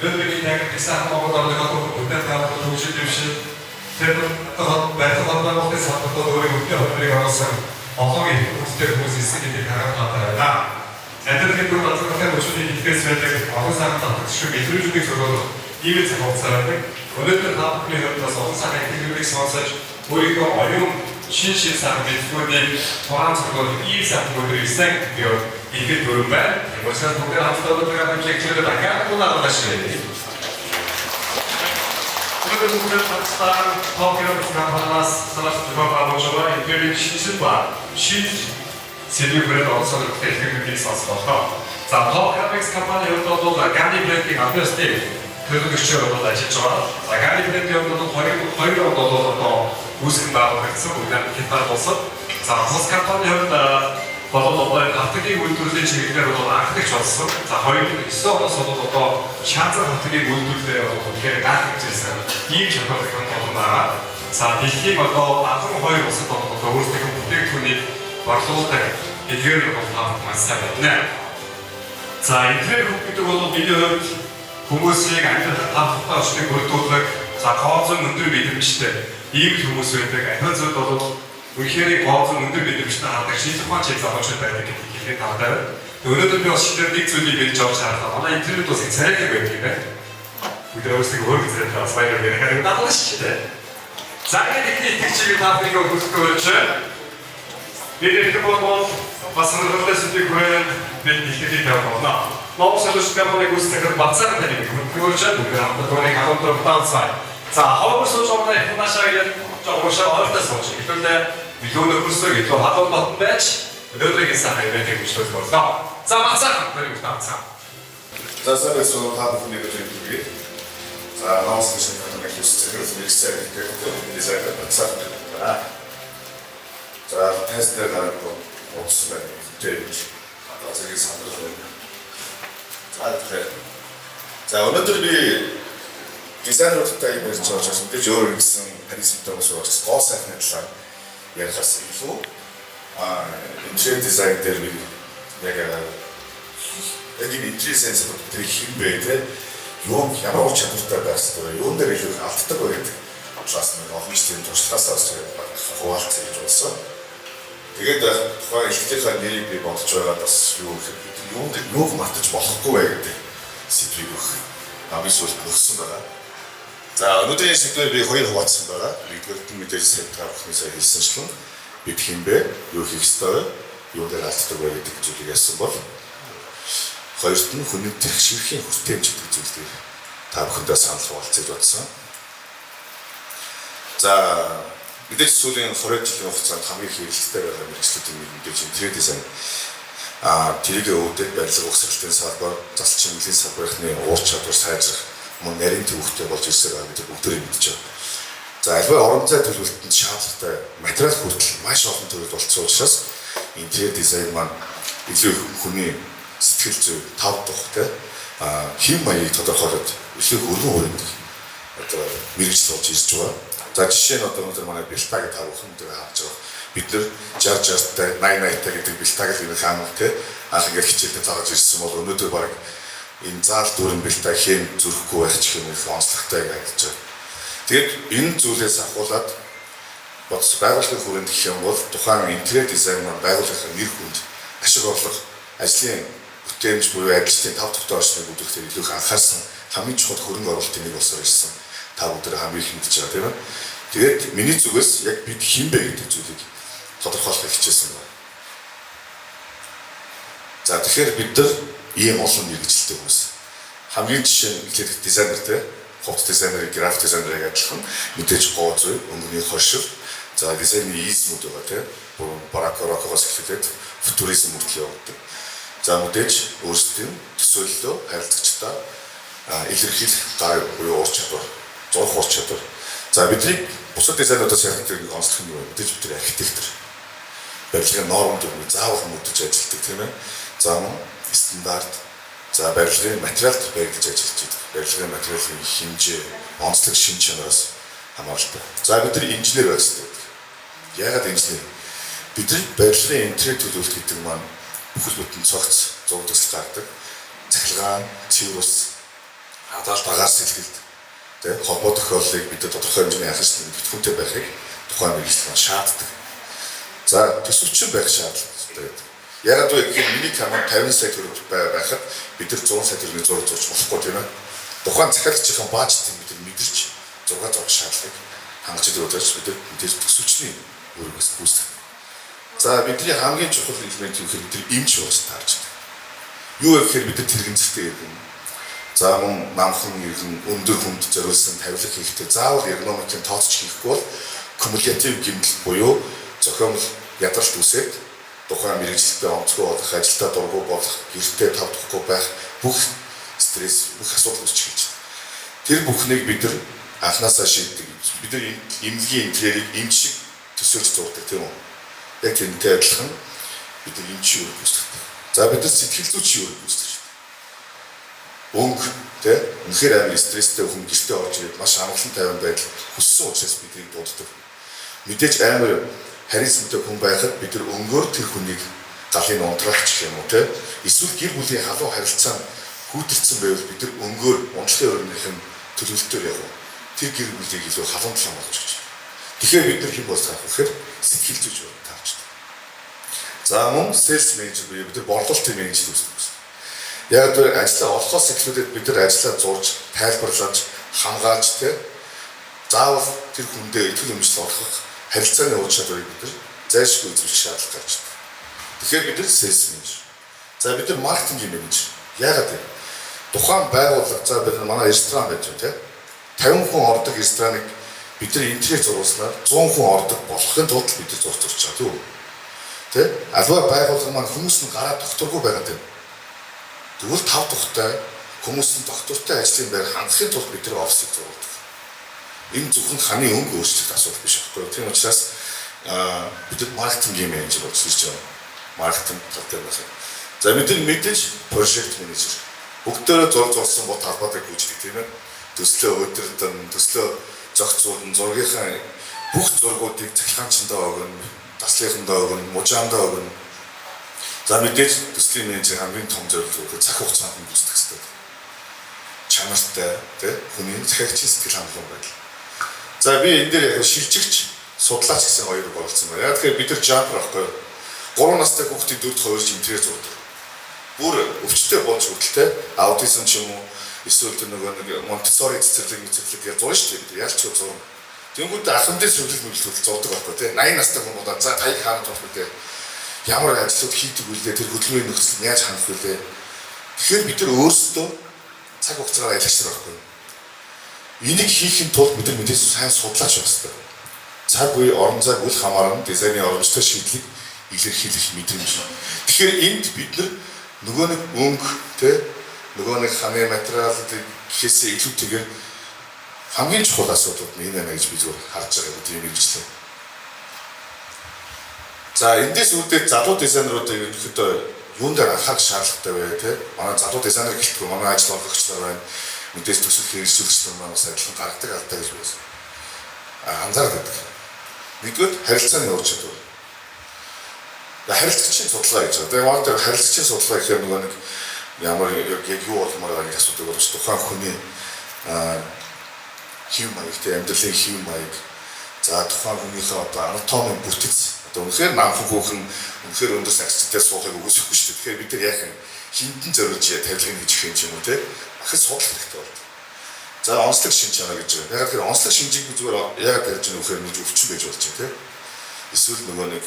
Өнөөдрийн яг их сайхан Монгол орныхоо бүтээн байгуулалт хөгжил дэвшил тэр барилга байгуулалтын салбарт өөрийн өвдний хувилбарыг оруулсан олон их хүмүүстэй хүмүүс ирсэн гэдгийг хараад байна. Амьдралын бүр газархтай мөчүүдийн дэлхээс байдаг олон сайхан татагч мэдрэмжүүдийг зохиолох ийм л цаг хугацаа байдаг. Өнөөдөр та бүхний хувьд бас олон сайхан ихтгэлүүдийг сонсож өөрийнхөө оюун шин шин сайхан мэдлгүүдийг тураан зохиолох ийм сайхан өдөр ирсэн би ихэд өрөн байна. Учраас бүгд хамтдаа өнөөдөр хамжигчдад дахиад унаалаа. өнөөдөр бүгд хамтдаа Токио компаниас санааш зохион байгуулж байгаа интерьерийн шинжил ба шинж сэдвийн хүрээнд оролцсон ихтгэлүүдийг сонсголоо. За, Top Graphics компани хувьд бол Gandhi брендийн албан ёсны төлөөлөгчөөр бол ажиллаж байгаа. За, Gandhi брендийн хувьд бол 22 онд бол одоо үүсгэн байгуулагдсан бүгд Хятад улсад. За, бус компани хувьд бол одоо хатгийн үйлдвэрлэлийн чиглэлээр бол анхдагч болсон. За, 2009 оноос бол одоо Шанзар хатгийн үйлдвэрлэлээр бол үнэхээр гайхаж ирсэн. Ийм чадвартай компани байгаа. За, дэлхийн одоо 72 улсад бол одоо өөрсдийнхөө бүтээгдэхүүнийг борлуулдаг эдгээр нь бол та бүхэн маш сайн байна. За, интерьер хөг гэдэг бол миний хувьд хүмүүсийг амьдрах тав тухтай орчныг бүрдүүлдэг, за, гоо зүйн өндөр мэдрэмжтэй ийм л хүмүүс байдаг. Аливаа зүйлд бол үнэхээр гоо зүйн өндөр мэдрэмжтэй хардаг шинжлэх ухаан чиг залуучууд байдаг гэдгийг хэлэх тавтай байна. Өнөөдөр би бас шинээр нэг зүйлийг мэдж авч харлаа. Манай интернет бас их царайлаг байдаг юм байна. Бид өөрсдөө өөр царайлаг бас баяр гэх юм шүү дээ. За, ингээд ихний итгэгчийг та бүхнийг хүсэх өрж байна. Бид ирэх бол бас сонирхолтой сэдвийг хүрээнд бид илтгэх тавих болно. Монгол Solution компаниг үүсгэхэд Бацаар таныг хөрөнгө байна. Бүгд хамтдаа түүнийг хамт даалцгаая. За, ховор сууж байгаа их наашаа гэж жоо уушаа ойртой сууж. Хэдүүлээ илүү нөхөрсөг, илүү халуун дотн байж өнөөдрийн сайхан ивентийг үйлчлүүлэх боллоо. За, Бацаар тэрийг даалцгаа. За, сайн байцгаана уу, та бүхний өдрийн хүргэе. За, Монгол Solution компани үүсгэн захирал, мэргэжлийн архитектор, дизайнер Бацаар. За, тест дээр гараад утас байна. Тэгээд одоо зэрэг сандрал байна. За, тэгэхээр за, өнөөдөр би дизайнеруудтай юм ярьж байгаа учраас мэдээж өөр гэсэн харизмтай хүмүүс учраас гоо сайхны талаар ярихаас илүү интерьер дизайн дээр би яг яг энэ интерьер сенс тэр хэн бэ, те, юу ямар ур чадвартай байх ёстой вэ? Юун дээр илүү их алддаг вэ гэдэг талаас нэг олон жилийн туршлагаас бас хуваалцъя гэж бодсон. Тэгээд тухайн илтгэлийн нэрийг би бодож байгаад бас юу гэхэд бид юун дээр юуг мартаж болохгүй вэ гэдэг сэдвийг өгөх хамгийн сүүлд өгсөн байгаа. За, өнөөдрийн сэдвээр би хоёр хуваацсан байгаа. Нэгдүгээр нь мэдээж сайн та бүхний сая хэлсэнчлэн бид хэн бэ? Юу хийх ёстой вэ? Юун дээр алддаг вэ гэдэг зүйлийг ярьсан бол хоёрт нь хүний тэгшэрхийн хүртээмж гэдэг зүйлийг та бүхэндээ санал хуваалцъя гэж бодсон. За, мэдээж сүүлийн 20 жилийн хугацаанд хамгийн хэрэглэгтэй байгаа мэргэжлүүдийн нэг мэдээж интерьер дизайн. Тэрийг өвдөд барилга угсралтын салбар, засал чимэглэлийн салбарын уур чадвар сайжрах мөн нарийн төвөгтэй болж ирсэн байгаа гэдэг бүгдээрээ мэдж байгаа. За, аливаа орон зай төлөвлөлтөнд шаардлагатай материал хүртэл маш олон төрөл болцсон учраас интерьер дизайн маань илүү их хүний сэтгэл зүй, тав тух, те, хэм маягийг тодорхойлоод илүү их өргөн хүрээнд одоо мэргэжил болж ирж байгаа. За, жишээ нь одоо өнөөдөр манай Бэлтаг та бүхэн дээр харж байгаа. Бид нэр 60 60-тай, 80 80-тай гэдэг Бэлтаг л юм хаан, те, анх ингээд хичээлдээ зааж ирсэн бол өнөөдөр баг энэ заал дүүрэн Бэлтаг хэм зүрхгүй байх ч юм их онцлогтой гэж байгаа. Тэгээд энэ зүйлээс ахуулаад бодс байгууллагын хүрээнд гэх юм бол тухайн интерьер дизайн маань байгууллагын нэр хүнд, ашиг орлого, ажлын бүтээмж буюу ажилтны тав тухтай орчныг бүрдүүлэхээр илүү их анхаарсан хамгийн чухал хөрөнгө оруулалтын нэг болсоор ирсэн. Та бүгд хамгийн их мэдж байгаа, тийм ээ. Тэгээд миний зүгээс яг бид хэн бэ гэдэг зүйлийг тодорхойлохыг хичээсэн байна. За, тэгэхээр бид нар ийм олон мэргэжилтэй хүмүүс. Хамгийн жишээ нь эхлээд дизайнер, те, хувцас дизайнер, график дизайнерыг адилхан мэдээж гоо зүй, өнгөний хошил, за, дизайны измүүд байгаа, те. Бароко, рококоос эхлээд футуризм хүртэл явагддаг. За, мэдээж өөрсдийн төсөөллөө харилцагчдаа илэрхийлэх гар буюу ур чадвар, зурх ур чадвар. За, бидний бусад дизайнеруудаас яг тэр онцлог нь юу вэ? Мэдээж бид тэр архитектор. Барилгын норм дүрмийг заавал мөрдөж ажилладаг, тийм ээ. За, мөн стандарт, за, барилгын материалд баригдаж ажиллаж байдаг. Барилгын материалын хэмжээ, онцлог шин чанараас хамааралтай. За, бид нар инженер байх хэрэгтэй. Яагаад инженер? Бид нар барилгын интерьер төлөвлөлт гэдэг маань бүхэл бүтэн цогц, зураг төсөл гаргадаг. Цахилгаан, цэвэр ус, Адаал дагаар сэлгэлт тэ холбоо тохиоллыг бид тодорхой хэмжээний анхаарч мэдхүнтэй байхыг тухайн мэргэжил маань шаарддаг. За төсөвчин байх шаардлагатай гэдэг. Яг вэ гэхээр миний камер 50 сая төгрөг байхад бид нар 100 сая төгрөгийн зураг зурж болохгүй, тийм ээ. Тухайн захиалагчийн баажтыг бид нар мэдэрч зураг зурах шаардлагыг хангаж идэг учраас бид нар мэдээж төсөвчний үүргээс гүйцэтгэдэг. За бидний хамгийн чухал элемент юу гэхээр бид нар эмч болж таарч байдаг. Юу вэ гэхээр бид нар тэрэгцэлтэй иргэн. За мөн намхан иргэн өндөр хүнд зориулсан тавилга хийхдээ заавал эргономикийн тооцож хийхгүй бол кумулятив гэмтэл буюу зохиомл ядралт үүсээд тухайн мэргэжилтэд онцгой болох, ажилдаа дургүй болох, гэртээ тавдахгүй байх бүх стресс, бүх асуудал үүсч эхэлж байна. Тэр бүхнийг бид нар анханасаа шийддэг. Бид нар эмнэлгийн интерьерийг эмч шиг төсөөлж зурдаг, тийм үү? Яг тэрнтэй адилхан бид нар эмчийн үүрэг гүйцэтгэдэг. За бид нар сэтгэл зүйчийн үүрэг гүйцэтгэж байна. Өнгө тэ үнэхээр амар стресстэй хүн гэртээ орж ирээд маш амгалан тайван байдал хүссэн учраас биднийг дууддаг. Мэдээж амар харизмтай хүн байхад бид нар өнгөөр тэр хүнийг галын унтраах гэх юм уу те эсвэл гэр бүлийн халуун харилцаа нь хүүтэрсэн байвал бид нар өнгөөр унтлагын өрөөнийх нь төлөвлөлтөөр яг тэр гэр бүлийг илүү халуун талан болгож өгч. Тэгэхээр бид нар хэн болж таарах вэ гэхээр сэтгэл зүйч болж таарч байна. За мөн sales manager буюу бид нар борлуулалтын менежер үүсдэг гэсэн. Яг тэр ажлаа олохоос эхлүүлээд бид нар ажлаа зурж, тайлбарлаж, хамгаалж те заавал тэр хүндээ итгэл үнэмшил олгох харилцааны ур чадварыг бид нар зайлшгүй эзэмших шаардлага гарч байна. Тэгэхээр бид нар sales manager. За бид нар маркетингийн менежер. Яагаад вэ? Тухайн байгууллага, за бид нар манай ресторан байж байна те. 50 хүн ордог рестораныг бид нар интерьер зурулснаар 100 хүн ордог болохын тулд бид нар зурж зурж байгаа, тийм үү? Тэ? Аливаа байгууллага маань хүмүүс нь гараа докторгүй байгаа юм. Тэгвэл тав тухтай хүмүүс нь доктортой ажлын байр хангахын тулд бид нар офисыг зурулдаг. Энэ зөвхөн ханы өнгө өөрчлөх асуудал биш байхгүй юу? Тийм учраас бид нар маркетингийн менежер болж ирж байгаа. Маркетинг тал дээр байна. За бид нар мэдээж project manager. Бүгдээрээ зураг зурсан бод талбайтай гүйждэг, тийм ээ. Төслөө удирдан, төслөө зохицуулан, зургийнхаа бүх зургуудыг цахилгаанчиндаа өгнө, заслынхандаа өгнө, мужаандаа өгнө. За мэдээж төслийн менежер хамгийн том зорилго цаг хугацаанд нь гүйцэтгэх хэрэгтэй. Чанартай, тий, хүний захиагчийн сэтгэл хангалуун байдал. За би энэ дээр яг шилжигч, судлаач гэсэн хоёрыг оруулсан байна. Яг тэгэхээр бид нар jumper байхгүй юу? 3 настай хүүхдийн дөрөв хувирч интерьер зурдаг. Бүр өвчтэй болж хүртэлтэй аутизм ч юм уу эсвэл тэр нөгөө нэг Монтессори цэцэрлэг мэцэрлэг гэж зурна шүү дээ. Ялч зурна. Тэнгүүд ахмадын сүлэл мөглөл зурдаг байхгүй тий. 80 настай хүн болоо за таяг хаана зурх вэ? Ямар ажлууд хийдэг вүлээ? Тэр хөдөлмөрийн нөхцөл нь яаж хангах вүлээ? Тэгэхээр бид нар өөрсдөө цаг хугацаагаар ажиллах хэрэгтэй байхгүй. Энийг хийхин тулд бид нар мэдээж сайн судлаач байх хэрэгтэй. Цаг үе, орон зайг үл хамааран дизайны оромжтой шийдлийг илэрхийлэх мэдрэмж. Тэгэхээр энд бид нар нөгөө нэг өнгө тэ нөгөө нэг ханы материал гэхээсээ илүүтэйгээр хамгийн чухал асуудлууд нь энэ байна гэж би зүгээр харж байгаа бидний мэргэжлээ. За эндээс үүдээд залуу дизайнеруудыг ерөнхийдөө юун дээр анхаарах шаардлагатай вэ те? Манай залуу дизайнер гэлтгүй манай ажил олгогч нар байна. Мэдээж төсөл хэрэгжүүлэгч нар маань бас адилхан гаргадаг алдаа гэж байна. Анзаардаг. Нэгдүгээр харилцааны ур чадвар. Харилцагчийн судалгаа гэж байгаа. Тэгээ манай дээр харилцагчийн судалгаа гэхээр нөгөө нэг ямар яг юу болмоор байгаа гэж асуудаг болж тухайн хүний хэв маяг те амьдралын хэв маяг, за тухайн хүнийхээ одоо анатомийн бүтэц, одоо үнэхээр намхан хүүхэн үнэхээр өндөр сагсчтай суухыг үгүйсэхгүй шүү дээ. Тэгэхээр бид нар яах юм хиндэн зориулж тавилгыг хийж өгөх юм ч юм уу те ахиж судлах хэрэгтэй болдог. За онцлог шинж чанар гэж байгаа. Яг тэгэхээр онцлог шинжийг би зүгээр яагаад ярьж байгаа нөхөр нэг өвчин байж болж байна те. Эсвэл нөгөө нэг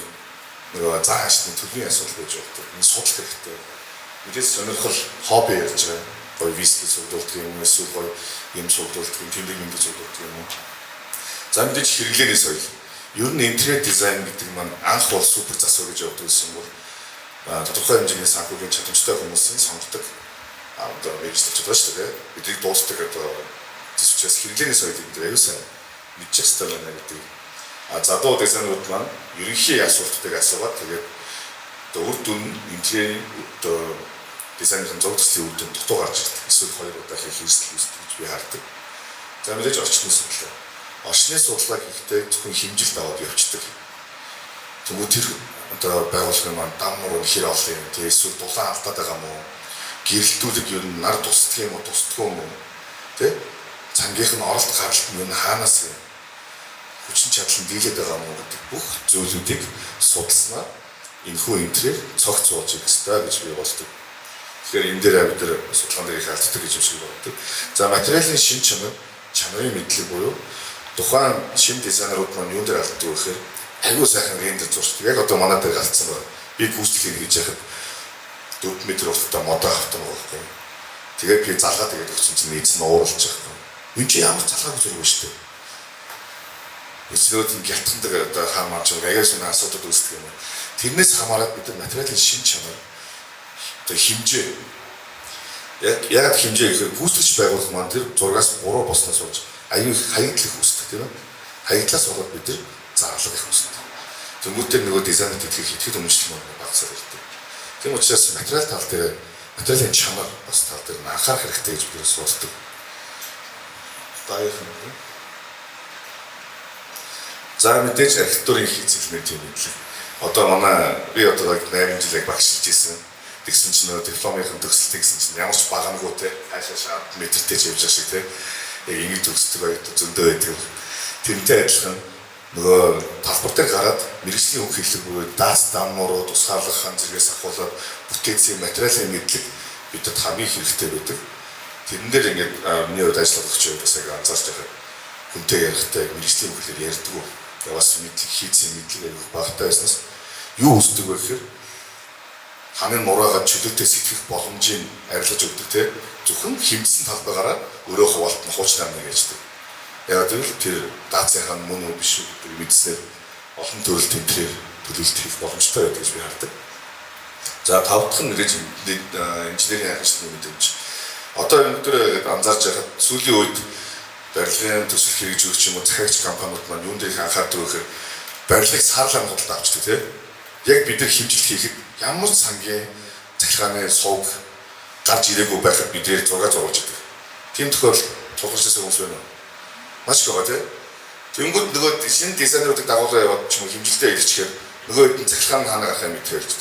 нөгөө зан хашны төлөвийн асуудал байж болдог. Энэ судлах хэрэгтэй. Мэдээж сонирхол, хобби ярьж байгаа. Гоё виски цуглуулдаг юм уу, эсвэл гоё юм цуглуулдаг юм, тэмдэг мэндэг цуглуулдаг юм уу. За мэдээж хэрэглээний соёл. Ер нь интерьер дизайн гэдэг маань анх бол супер засвар гэж явдаг гэсэн бол тодорхой хэмжээний санхүүгийн чадамжтай хүмүүсийн сонгодог одоо мэргэжил болчиход байгаа шүү дээ. Бидний дуустдаг одоо зүс учраас хэрэглээний соёлыг бид аюу сайн мэдчих хэрэгтэй байна гэдэг. А залуу дизайнерууд маань ерөнхий асуултыг асуугаад тэгээд одоо үр дүн интерьерийн одоо дизайнерын зураг төслийн үр дүн дутуу гарч ирдэг. Эсвэл хоёр удаа хийх эрсдэл үүсдэг гэж би хардаг. За мэдээж орчны судалгаа. Орчны судалгаа хийхдээ зөвхөн хэмжилт аваад явцдаг. Тэгвэл тэр одоо байгууллагын маань дам нуруу хэр олон юм. Тэгээ эсвэл дулаан алдаад байгаа юм уу? Гэрэлтүүлэг ер нь нар тусдаг юм уу, тусдаггүй юм уу? Тэ? Цангийнх нь оролт гаралт нь энэ хаанаас юм? Хүчин чадал нь дийлээд байгаа мó гэдэг бүх зүйлүүдийг судалснаар энэхүү интерьер цогц болж ирэх ёстой гэж би боддог. Тэгэхээр энэ дээр бид нар судалгаан дээр их алддаг гэж юм шиг боддог. За, материалын шин чанар, чанарын мэдлэг буюу тухайн шинэ дизайнерууд маань юун дээр алддаг вэ гэхээр айгүй сайхан render зурчдаг. Яг одоо манай дээр алдсан байна. Би гүйцэтгэх хийж яхад 4 м урттай модоо автан байгаа байхгүй. Тэгээд би залгаад тэгээд өгсөн чинь нийц нь ууралж байгаа байхгүй. Энэ чи ямар залгаагүй зураг вэ шүү дээ. Эцнүүд нь гялтгандаг одоо хаа маа ч аягаа шинэ асуудал үүсдэг юм. Тэрнээс хамаарат бид нар материалын шин чанар, одоо хэмжээ, яг хэмжээ гэхээр гүйцэтгэгч байгууллага маань тэр зургаас буруу болсноос болж аюу их хаягдал их үүсдэг, тийм ээ. Хаягдлаас болоод бид нар зарлага их үүсдэг. Тэнгүүтээр нөгөө дизайнер тэтгэх итгэл үнэмшил маань багасаад ирдэг. Тийм учраас материал тал дээр, материалын чанар бас тал дээр анхаарах хэрэгтэй гэж бид судалдаг. Дараагийнх нь. За, мэдээж архитектурын хийц элементийн мэдлэг. Одоо манай би одоо яг 8 жил яг багшилж исэн. Тэгсэн чинь нөгөө дипломынхын төгсөлт гэсэн чинь ямар ч багангүй те, хаашаа шат метртэй ч явж байгаа шиг те. Яг ингэж төгсдөг оюутан зөндөө байдаг. Тэрнтэй адилхан нөгөө талбар дээр гараад мэргэжлийн үг хэллэг буюу даас дамнууруу тусгаарлах хан зэргээс ахуулаад бүтээцийн материалын мэдлэг бидэд хамгийн хэрэгтэй байдаг. Тэрэн дээр ингээд миний хувьд ажил олгогч хувьд бас яг анзаарч байхад хүнтэй ярихдаа мэргэжлийн үг хэлээр ярьдаггүй. Тэгээ бас мэдлэг, хийцийн мэдлэг аягүй багатай байснаас юу үүсдэг вэ гэхээр ханын нураагаа чөлөөтэй сэтгэх боломжийг арилгаж өгдөг те. Зөвхөн хэмжсэн талбайгаараа өрөө хуваалт нь хууч намна гэждэг. Яг гэвэл тэр даацын хан мөн үү биш үү гэдэг мэдснээр олон төрөлт интерьер төлөвлөлт хийх боломжтой байдаг гэж би хардаг. За, тав дахь нь мэдээж инженерийн хайхчны мэдрэмж. Одоо өнөөдөр анзаарч байхад сүүлийн үед барилгын төсөл хэрэгжүүлэх юм уу, захиагч компаниуд маань юун дээр их анхаардаг вэ гэхээр барилгыг сарлаа худалдаа авчдаг тийм. Яг бид нар хэмжилт хийхэд ямар ч сангийн цахилгааны сувг гарч ирээгүй байхад бид нэр зураг зурулж идэг. Тийм тохиолдолд тулгарч ирсэн хүмүүс байна уу? Маш их байгаа тийм. Тэнгүүд нөгөө шинэ дизайнеруудыг дагуулаа яваад ч юм уу хэмжилтээ илэрчээр нөгөө хэд нь цахилгаан хаана гарахыг мэдэх байж.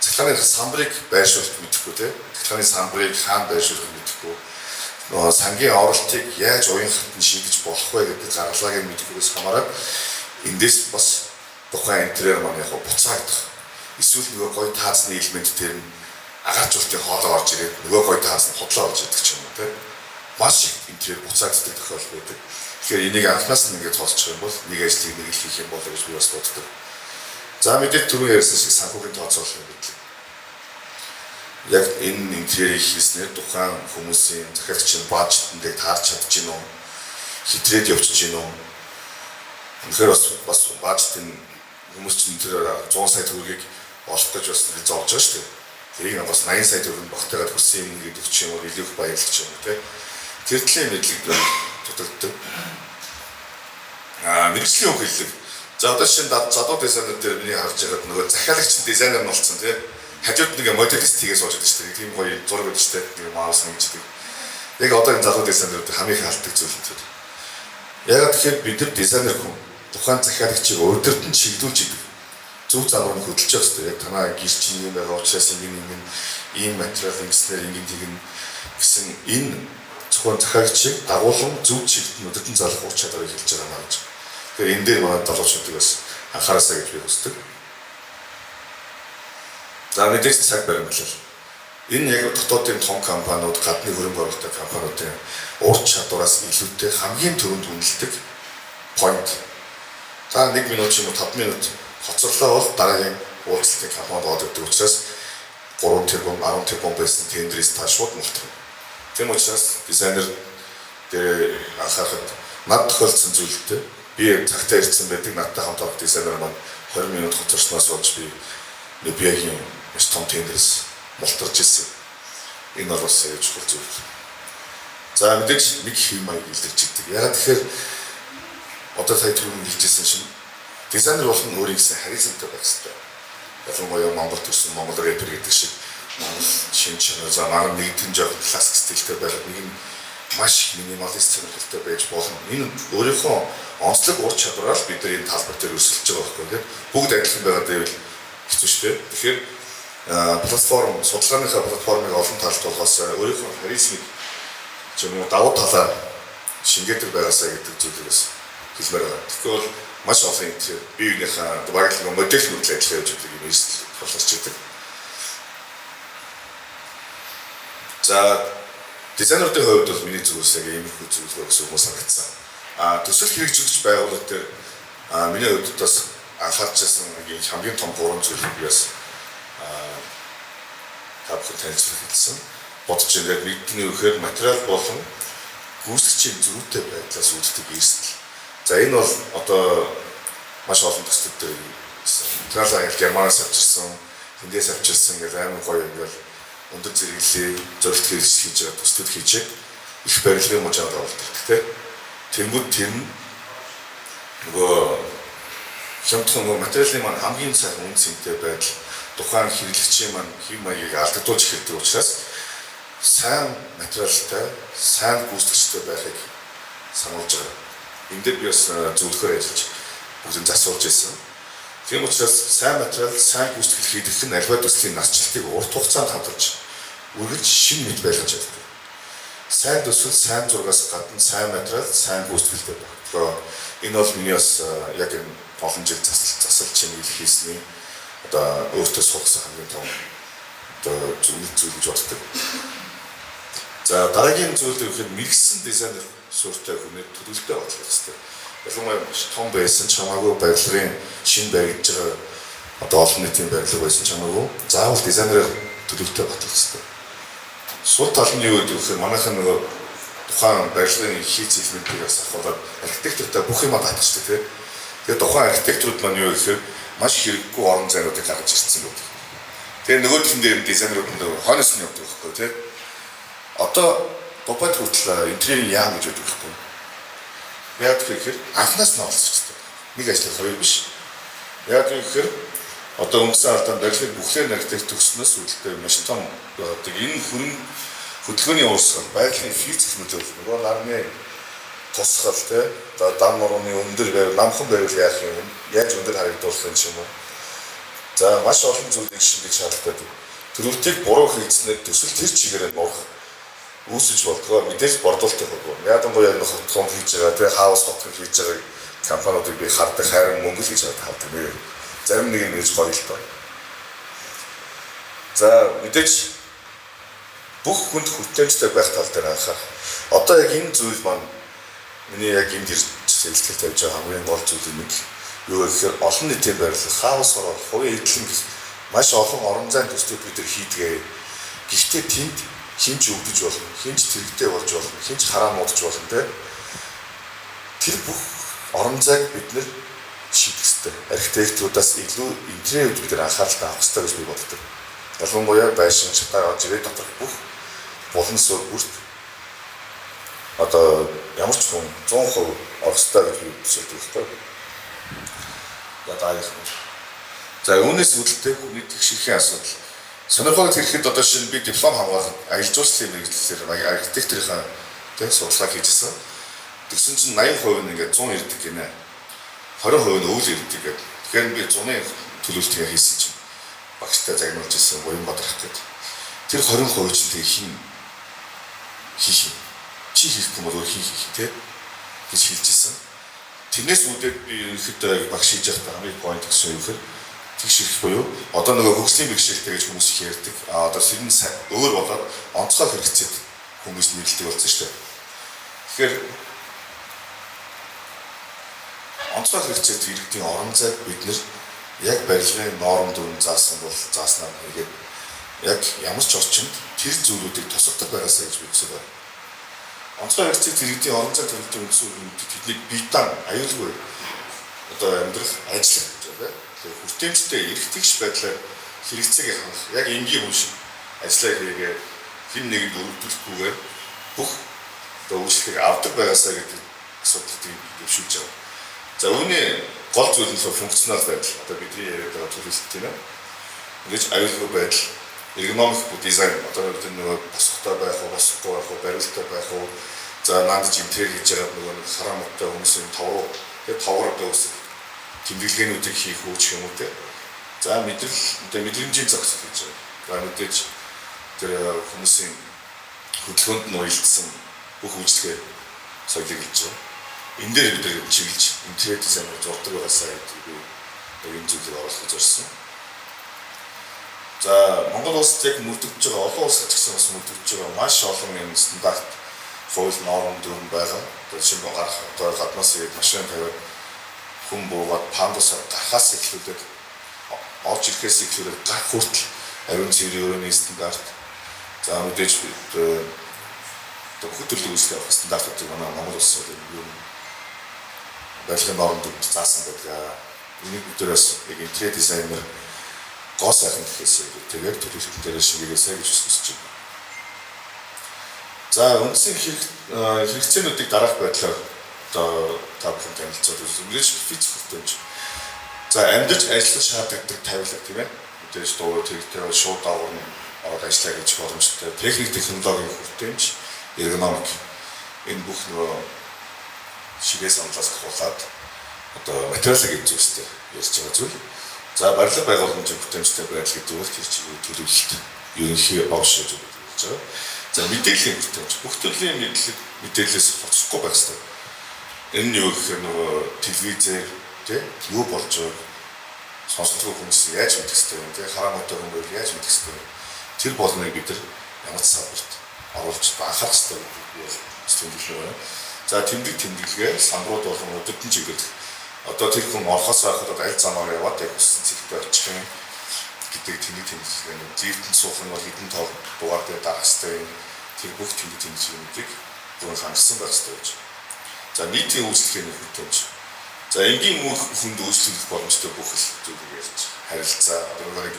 Цахилгааны самбарыг байршуулах мэдэхгүй тийм. Цахилгааны самбарыг хаана байршуулах мэдэхгүй. Нөгөө сангийн оролтыг яаж уян хатан шийдэж болох вэ гэдэг гаргалгааг мэдэхгүйгээс хамаарат эндээс бас тухайн интерьер маань яг буцаагдах. Эсвэл нөгөө гой таазны элемент дээр нь агааржуултын хоолой орж ирээд нөгөө гой тааз нь худлаа болж идэг ч юм уу тийм. Маш их интерьер буцаагддаг тохиолдол байдаг. Тэгэхээр энийг анхнаас нь ингээд цоолчих юм бол нэг ажлыг нэг л хийх юм болоо гэж би бас боддог. За, мэдээж түрүүн ярьсан шиг санхүүгийн тооцоолол мэдлэг. Яг энэ интерьерийг хийснээр тухайн хүмүүсийн, захиагчийн budget ингээд таарч чадж гин үү? Хитрээд явчихж гин үү? Үнэхээр бас budget-ын хүмүүс чинь тэр 100 сая төгрөгийг олох гэж бас нэг зовж байгаа шүү дээ. Тэрийг бас 80 сая төгрөг багтаагаад хүссэн юм гэдэг ч юм уу, илүү их баярлах ч юм уу те. Тэр төрлийн мэдлэг дутагддаг. Мэргэжлийн үг хэллэг. За, одоо шинэ залуу дизайнер дээр миний харж байгаад нөгөө захиалагч дизайнер нь болсон тий. Хажууд нэг моделист хийгээ сууж байдаг шүү дээ. Тийм гоё зураг байдаг шүү дээ. Нэг маус нэгждэг. Яг одоо энэ залуу дизайнерууд хамгийн их алддаг зүйл нь тэр. Яг тэгэхээр бид нар дизайнер хүн тухайн захиалагчийг удирдан чиглүүлж идэг. Зөв замаар нь хөдөлж явах хэрэгтэй. Яг танаа гэр чинь юм байгаа учраас ингэ ингэ ийм материал ингэснээр ингэ тэгнэ гэсэн энэ зөвхөн захиалагчийг дагуулan зөв чигт нь удирдан залах ур чадварыг хэлж байгаа маа гэж. Тэгэхээр энэ дээр манай залуучуудыг бас анхаараасаа гэж би хүсдэг. За, мэдээж цаг баримтлал. Энэ яг дотоодын том компаниуд, гадны хөрөнгө оруулалттай компаниудын ур чадвараас илүүтэй хамгийн түрүүнд үнэлдэг point. Та 1 минут ч юм уу 5 минут хоцорлоо бол дараагийн уулзалтын компанид ороод ирдэг учраас 3 тэрбум, 10 тэрбум байсан тендерээс та шууд мултрна. Тийм учраас дизайнер дээр анхаарахад над тохиолдсон зүйлтэй би цагтаа ирсэн байдаг, надтай хамт авах дизайнер маань 20 минут хоцорсноос болж би Нубиагийн маш том тендерээс мултарч ирсэн. Энэ бол бас аюул чухал зүйл. За, мэдээж нэг хэв маяг илэрч идэг. Ягаад тэгэхээр одоо сая түрүүн хэлжсэн шин дизайнер болох нь өөрийн гэсэн харизмтай байх хэрэгтэй. Ялангуяа Монгол төрсэн Монгол рэпер гэдэг шиг Монгол шин чанар, за манай нэгдэн жоохон классик стилтэй байгаад нэг нь маш минималист сонирхолтой байж болно. Энэ өөрийнхөө онцлог ур чадвараар бид нар энэ талбар дээр өрсөлдөж байгаа байхгүй тийм. Бүгд адилхан байгаа гэвэл хэцүү шүү дээ. Тэгэхээр платформ, судалгааныхаа платформыг олон талд болгоос өөрийнхөө харизмыг ч юм уу давуу талаа шингээдэг байгаасаа гэдэг зүйлийг бас хэлмээр байгаа. Тэгэхгүй бол маш олон интерьер бие биенийхээ бараг л модель мөртлөө ажиллаж явж байгаа юм эрсдэл тулгарч идэг. За, дизайнеруудын хувьд бол миний зүгээс яг иймэрхүү зөвлөгөө гэсэн хүмүүс санагдсан. Төсөл хэрэгжүүлэгч байгууллага дээр миний хувьд бас анхаарч байсан нэг хамгийн том гурван зүйлийг би бас та бүхэн танилцуулах хэлсэн. Бодож ингээд нэгдний үхээр материал болон гүйцэтгэгчийн зөрүүтэй байдлаас үүддэг эрсдэл. За, энэ бол одоо маш олон төслүүд дээр материалаа ингээл Германаас авчирсан, тэндээс авчирсан ингээл амар гоё ингээл өндөр зэрэглэлийн зорилт хэрэгжил хийж байгаа төслүүд хийж их барилгын мужаад оруулдаг тийм. Тэнгүүд тэр нь нөгөө хямдхан нөгөө материалын маань хамгийн сайн үн цэнтэй байдал тухайн хэрэглэгчийн маань хэв маягийг алдагдуулж эхэлдэг учраас сайн материалтай, сайн гүйцэтгэгчтэй байхыг сануулж байгаа. Энэ дээр би бас зөвлөхөөр ажиллаж бүгдийг засуулж ирсэн. Тийм учраас сайн материал, сайн гүйцэтгэл хийх нь аливаа төслийн насжилтыг урт хугацаанд хадгалж, үргэлж шинэ мэт байлгаж чаддаг. Сайн төсөл, сайн зургаас гадна сайн материал, сайн гүйцэтгэлтэй байх. Энэ бол миний бас яг энэ олон жил засал чимэглэл хийсний одоо өөртөө суулгасан хамгийн том одоо зүйл зүйл гэж боддог. За, дараагийн зүйл гэхэд мэргэсэн дизайнер суурьтай хүнээр төлөвлөлтөй бодлох хэрэгтэй. Ялангуяа маш том байсан ч хамаагүй, барилгын шинэ баригдаж байгаа одоо олон нийтийн барилга байсан ч хамаагүй заавал дизайнераар төлөвлөлтөй бодлох хэрэгтэй. Сул тал нь юу гэдэг вэ гэхээр манайхан нөгөө тухайн барилгын хийц элементийг бас авахулаад архитектортай бүх юмаа татчихдаг, тийм. Тэгээд тухайн архитекторууд маань юу гэхээр маш хэрэггүй орон зайнуудыг гаргаж ирсэн байдаг. Тэгээ нөгөөх нь дээр дизайнерууд нь хойноос нь явдаг байхгүй, тийм. Одоо Дубайд хүртэл интерьерийн яам гэж байдаг байхгүй. Яг гэхээр анхнаас нь олцох хэрэгтэй. Нэг ажил хоёр биш. Яг гэхээр одоо үндсэн алдаанд барилгыг бүхлээр архитект төгснөөс үүдэлтэй маш том одоо энэ хүрэн хөдөлгөөний уурсгал, байгалийн физик нөлөөлөл, нөгөө нарны тусгал, те, за дам нурууны өндөр байвал, намхан байвал яах юм, яаж өндөр харагдуулах юм ч юм уу. За, маш олон зүйлийг шингээж шаардлагатай. Төрөлтийг буруу хийцнээр төсөл тэр чигээрээ нурах үүсэж болдгоо, мэдээж бордуултын хувьд. Ялангуяа энэ хотхон хийж байгаа, те, хаус хотхон хийж байгаа компаниудыг би хардаг, хайран мөнгө л гэж хардаг. Нэр зарим нэг нь нэрж гоё л доо. За, мэдээж бүх хүнд хүртээмжтэй байх тал дээр анхаарах. Одоо яг энэ зүйл маань миний яг энд ирж илтгэл тавьж байгаа хамгийн гол зүйлийн нэг юу гэхээр олон нийтийн барилга, хаус орол, хувийн эдлэн гэх маш олон орон зайн төслүүд бид нар хийдэг. Гэхдээ тэнд хэн ч өвдөж болно, хэн ч тэрэгтэй болж болно, хэн ч хараа муудаж болно, те. Тэр бүх орон зайг бид нар шийдэх ёстой. Архитекторудаас илүү интерьерүүд бид нар анхааралтай авах ёстой гэж би боддог. Ялангуяа байшин, шатаа, жирээ доторх бүх булан суурь бүрт одоо ямар ч хүн 100% орох ёстой гэж би төсөөлдөг байхгүй. За, дараагийнх нь. За, үүнээс үүдэлтэй хүний тэгшэрхийн асуудал. Сонирхолтой тэгэхэд одоо шинэ би диплом хамгаалаад аялал жуулчлалын мэргэжлээр архитекторынхаа тэг судалгаа хийжсэн. Тэгсэн чинь 80% нь ингээд 100 ирдэг гинэ. 20% нь өвөл ирдэг гэдэг. Тэгэхээр би зуны төлөвлөлтийг хийсэн чинь багштай загнуулж ирсэн буян бадрах гэдэг. Тэр 20% чинь тэг хин хийх юм. Чи хийхгүй бол өөр хин хийх те гэж хэлж ирсэн. Тэрнээс үүдээд би ерөнхийдөө багш хийж байхдаа хамгийн point гэсэн юм гэхээр тэгш ирэх буюу одоо нөгөө хөгжлийн бэрхшээлтэй гэж хүмүүс их ярьдаг. А одоо тэр нь өөр болоод онцгой хэрэгцээд хүмүүс нэрлэдэг болсон шүү дээ. Тэгэхээр онцгой хэрэгцээд иргэдийн орон зайг бид нэр яг барилгын норм дүрэм заасан бол зааснаар хийгээд яг ямар ч орчинд тэр зүйлүүдийг тусгадаг байгаасаа гэж би хүсэж байна. Онцгой хэрэгцээд иргэдийн орон зай төлөлтийн үндсэн үр тэднийг бие даан аюулгүй одоо амьдрах, ажиллах гэж байна. Тэгэхээр хүртээмжтэй эрх тэгш байдлаар хэрэгцээг хангах яг энгийн хүн шиг ажиллаа хийгээ хэн нэгэнд өрөвдөлөхгүйгээр бүх одоо үйлчлэгийг авдаг байгаасаа гэдэг асуудлыг дэвшүүлж байгаа. За, үүний гол зүйл нь функционал байдал. Одоо бидний яриад байгаа төлөвлөлт, тийм ээ. Ингэж аюулгүй байдал, эргономик дизайн, одоо бид нөгөө босготой байх уу, босгохгүй байх уу, бариулттай байх уу. За, наандаж интерьер хийж байгаа нөгөө нэг хараа муутай хүмүүсийн товруу, тэгээ товгор одоо үсэх тэмдэглэгээнүүдийг хийх үү ч юм уу, те. За, мэдрэл, одоо мэдрэмжийн зохицол хийж байгаа. За, мэдээж тэр хүмүүсийн хөдөлгөөнд нь уялдсан Бүх үйлчлэгээ соёлыг хэлж байгаа. Энэ дээр бид нар чиглэж интерьер дизайнер зурдаг байгаасаа гэдэг би энэ зүйлийг оруулах зорьсон. За, Монгол улсад яг мөрдөгдөж байгаа, олон улсад ч гэсэн бас мөрдөгдөж байгаа маш олон юм стандарт, хууль, норм, дүрэм байгаа. Одоо жишээ нь гарах одоо гаднаас ирээд машин тавиад хүн буугаад пандусаар гарахаас эхлүүлээд, орж ирэхээс эхлүүлээд гарах хүртэл ариун цэврийн өрөөний стандарт. За, мэдээж одоо бүх төрлийн үйлчлэг авах стандартуудыг манай Монгол улс юм барилгын норм дүрмд заасан байдаг. Энийг бид нар бас яг интерьер дизайнер гоо сайхан гэхээс тэгээд төлөвлөлтөн дээрээ шингээгээсэй гэж хүсэж байна. За, үндсэн хэрэгцээнүүдийг дараах байдлаар одоо та бүхэн танилцуулж байна. Мэдээж физик хүртээмж. За, амьдарч ажиллах шаардлагатай тавилга, тийм ээ. Мэдээж дуу тэрэгтэй шууд даагвар нь ороод ажиллая гэж боломжтой. Техник технологийн хүртээмж, эргономик, энэ бүх нөгөө шигээ саналаас ахуулаад одоо материалын зүйлстэй ярьж байгаа зүйл. За, барилга байгууламжийн хүртээмжтэй байдал гэдэг бол тэр чигээр төлөвлөлт, ерөнхий овш гэж хэлж байгаа. За, мэдээллийн хүртээмж. Бүх төрлийн мэдлэг мэдээлэлээс хоцрохгүй байх хэрэгтэй. Энэ нь юу гэхээр нөгөө телевизээр, тий, юу болж байгааг сонсолтгүй хүмүүс яаж мэдэх хэрэгтэй вэ? Тий, хараа муутай хүн байвал яаж мэдэх хэрэгтэй вэ? Тэр болныг бид нар ямар ч салбарт оруулж анхаарах хэрэгтэй гэдэг би бол тэмдэглэл байна. За, тэмдэг тэмдэглэгээ самбарууд болон өдөртөн чиглэл, одоо тэр хүн орохоос байхад аль замаар яваад яг өссөн цэгтээ очих юм гэдэг тэмдэг тэмдэглэгээ, зэвтэн суух нь бол хэдэн тоо дугаар дээр дарах хэрэгтэй юм, тэр бүх тэмдэг тэмдэглэгээнүүдийг бүрэн хангасан байх хэрэгтэй гэж. За, нийтийн үйлчлэгээний хүртээмж. За, энгийн хүнд үйлчлэх боломжтой бүх л зүйлийг ярьж харилцаа, одоо нэг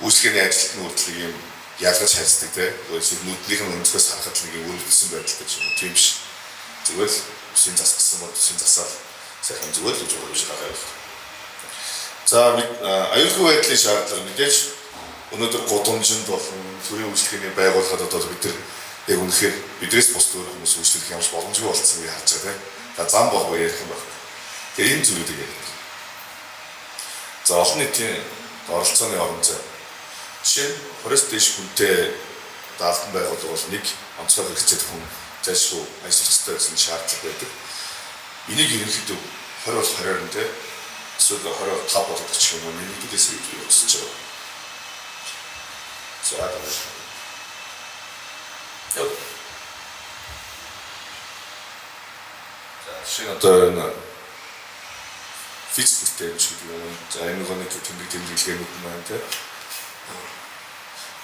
үйлчлэгээний ажилтны үйлдэлийг юм ялгаж харьцдаг, те. Эсвэл нүднийх нь өнцгөөс харахад нэг юм өрөвдсөн байдалтай ч юм уу, тийм биш. Зүгээр л үсийн зас гэсэн бол үсийн засаал сайхан зүгээр л гэж биш гараа. За, аюулгүй байдлын шаардлага, мэдээж өнөөдөр гудамжинд болон төрийн үйлчлэгээний байгууллагад одоо бид нар яг үнэхээр бидрээс бус өөр хүмүүс үйлчлэх ямар ч боломжгүй болсон гэж харж байгаа, тийм. За, зам болбоо ярих юм байна. Тэгэхээр энэ зүйлүүдийг яриад. За, олон нийтийн оролцооны орон зай. Жишээ нь 20-с дээш хүнтэй албан байгууллага бол нэг онцгой хэрэгцээтэй хүн зайлшгүй ажиллах ёстой гэсэн шаардлага байдаг. Энийг ерөнхийдөө 20 бол 20-оор нь, тийм, эсвэл 25 болгох ч юм уу, нэмэгдүүлээсэй гэж би хүсэж байгаа. За, дараа. За, жишээ нь одоо энэ физик хүртээмж гэдэг юм. За, энэ нөгөө нэг тэмдэг тэмдэглэгээнүүд маань, тийм.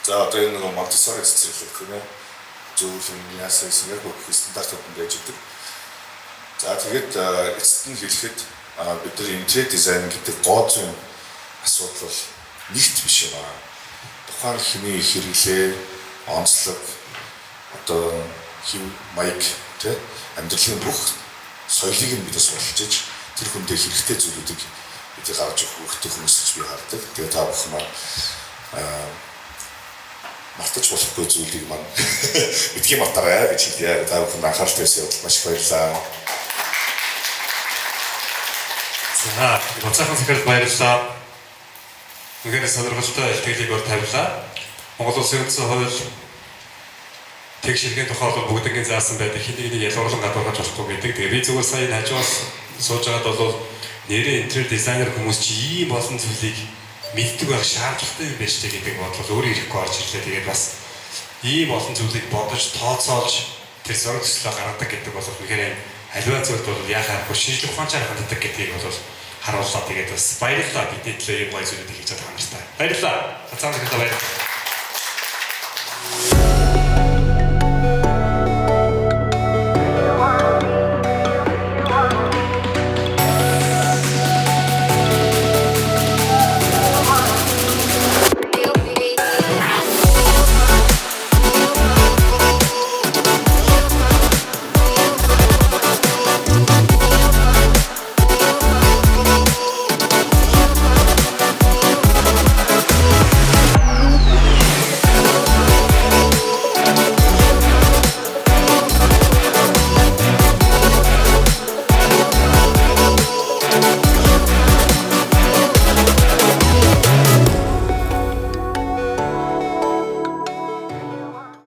За, одоо энэ нөгөө Монтессори цэцэрлэг, тийм ээ. Зөвлөн яасан гэсэн яг бүх стандартууд нь байж идэг. За, тэгээд эцэст нь хэлэхэд бид нар интерьер дизайн гэдэг гоо зүйн асуудал бол нэгт биш юм аа. Тухайн хүний хэрэглээ, онцлог, одоо хэв маяг, тий, амьдралын бүх соёлыг нь бид судалж иж тэр хүндээ хэрэгтэй зүйлүүдийг бид гаргаж өгөх үүрэгтэй хүмүүс гэж би хардаг. Тэгээ та бүхэн маань мартаж болохгүй зүйлийг маань битгий мартаарай гэж хэлье. Та бүхэн анхаарал тавьсан явдал маш их баярлалаа. За, буцаахан захирал баярлалаа. Үнэхээр сонирхолтой илтгэлийг бол тавилаа. Монгол Улсын үндсэн хууль тэгш хэргийн тухай бол бүгднгийн заасан байдаг. Хэн нэгнийг ялгуурлан гадуурхаж болохгүй гэдэг. Тэгээ би зүгээр сая энэ хажуус сууж байгаад бол нэрээ интерьер дизайнер хүмүүс чи ийм олон зүйлийг мэддэг байх шаардлагатай юм байна ч гэдэг бодлол өөрөө ирэхгүй орж ирлээ. Тэгээд бас ийм олон зүйлийг бодож, тооцоолж тэр зураг төслөө гаргадаг гэдэг бол үнэхээр аливаа зүйлд бол яхаа аргагүй шинжлэх ухаанчаар ханддаг гэдгийг бол харууллаа. Тэгээд бас баярлалаа, бидний төлөө ийм гоё зүйлүүдийг хийж чадах нартай. Баярлалаа. Ганцхан захиралаа баярлалаа.